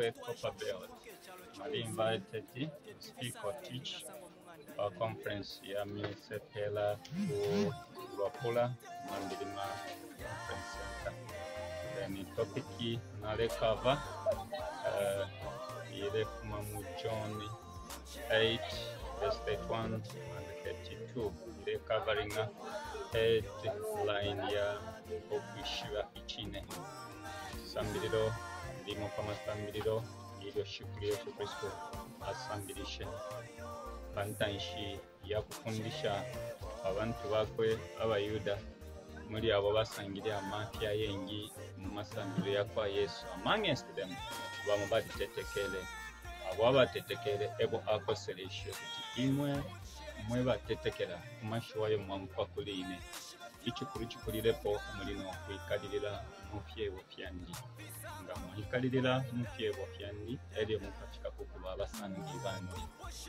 Kitwe Copperbelt. Nali invited to speak or teach pa conference ya misepela ku Luapula Mambilima Conference Center. Then topic nale cover ilefuma mu John 8 verse 31 and 32, ile covering headline ya ukwishiba icine. Sambililo limo pa masambililo ilyo Shikulu Yesu Kristu asambilishe pa ntanshi ya kufundisha abantu bakwe abaYuda. Muli abo basangile amafya ayengi mu masambililo ya kwa Yesu. Amongst them, bamo balitetekele. Abo abatetekele ebo akoseleshe kuti, "Imwe mwe batetekela ku mashiwi ayo mwaumfwa kuli ine, icikulu cikulilepo muli no kwikalilila mu fyebo fyandi. Nga mwikalilila mu fyebo fyandi, elyo mukafika ku kuba abasambi bandi.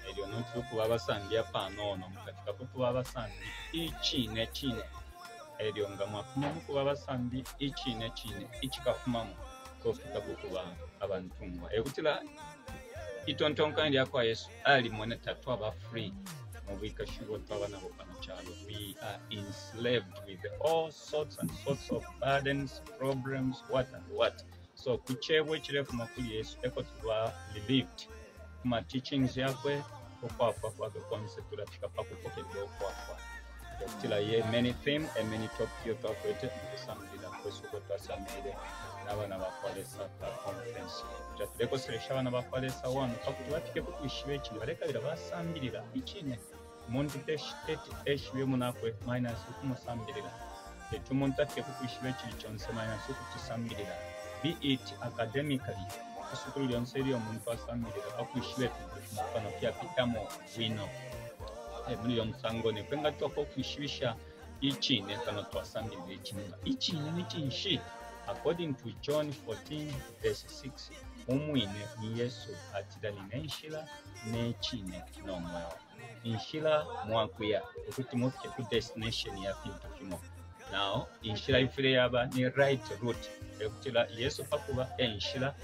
Elyo not kuba abasambi apanono, mukafika ku kuba abasambi icine cine. Elyo nga mwafuma mu kuba abasambi icine cine, icikafumamo kufika ku kuba abantungwa." Ekutila itontonkanyo lya kwa Yesu alimona tatwaba free mu bwikashi bwo twaba nabo pano calo. We are enslaved with all sorts and sorts of burdens, problems, what and what. So ku cebo icilefuma kuli Yesu eko tuba relieved. Kuma teachings yakwe, ukwafwa kwakwe konse, tulafika pa kupokelela ukwafwa. Ekutila ye main theme e main topic iyo twakwete mukusambilila kwesu uko twasambilile n'abana ba kwa Lesa pa conference. Kuti tulekoselesha abana ba kwa Lesa wano pakuti bafike ku kwishiba icine, balekabila basambilila icine. Umuntu teti eshibe munakwe minus ukumusambilila. Teti umuntu afike ku kwishiba icili conse minus ukucisambilila, be it academically. Isukulu lyonse ilyo umuntu asambilila pakwishiba ifintu fimo pano fyapitamo bwino. Muli uyo musango nefwe nga twafwa ukwishibisha icine kano twasambilila icine. Icine ni cinshi? According to John 14 verse 6, umwine ni Yesu atila, "Nine nshila ne cine no mweo." Inshila mwakuya ukuti mufike ku destination ya fintu fimo. Now inshila ifwile yaba ni right route. Ekutila Yesu pakuba enshila,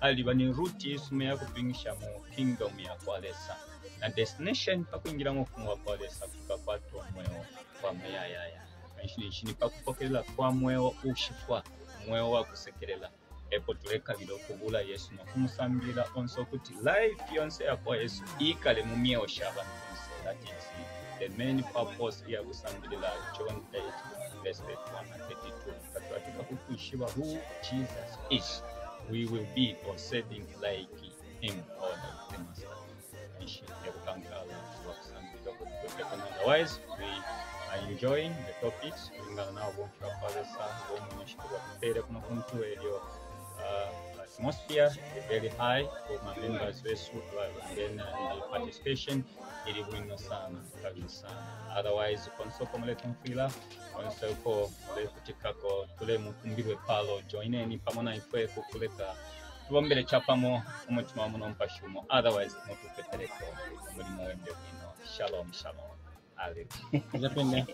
aliba ni route isuma yakutwingisha mu kingdom ya kwa Lesa, na destination pakwingira mu bufumu bwa kwa Lesa tukakwata umweo wa muyayaya. Kanshi ninshi ni pakupokelela kwa mweo ushifwa, umweo wa kusekelela, epo tulekabila ukubula Yesu no kumusambilila onse, ukuti life yonse ya kwa Yesu ikale mu myeo sha bantunse. That is the main purpose ya kusambilila John 8 verse 31 and 32. Nga twafika ku kwishiba who Jesus is, we will be or serving like him or like the master. Kanshi ekukankala lwa kusambilila kukweteko. Otherwise, we are enjoying the topics kulingana nawo bonke bakwa Lesa bomunyeshiko bakupere kuno kuntu. Elyo atmosphere is very high for my members besu then, and the participation iri bwino sana kabili sana. Otherwise, konse uko muletumfwila, konse uko mulekutikako, tulemukumbilwe palo. Joineni pamo na ifwe kukuleka tubombele chapamo umutima muno mpashi umo. Otherwise, mutupeteleko umulimo wende bwino. Shalom, shalom. Hallelujah. Zapenda.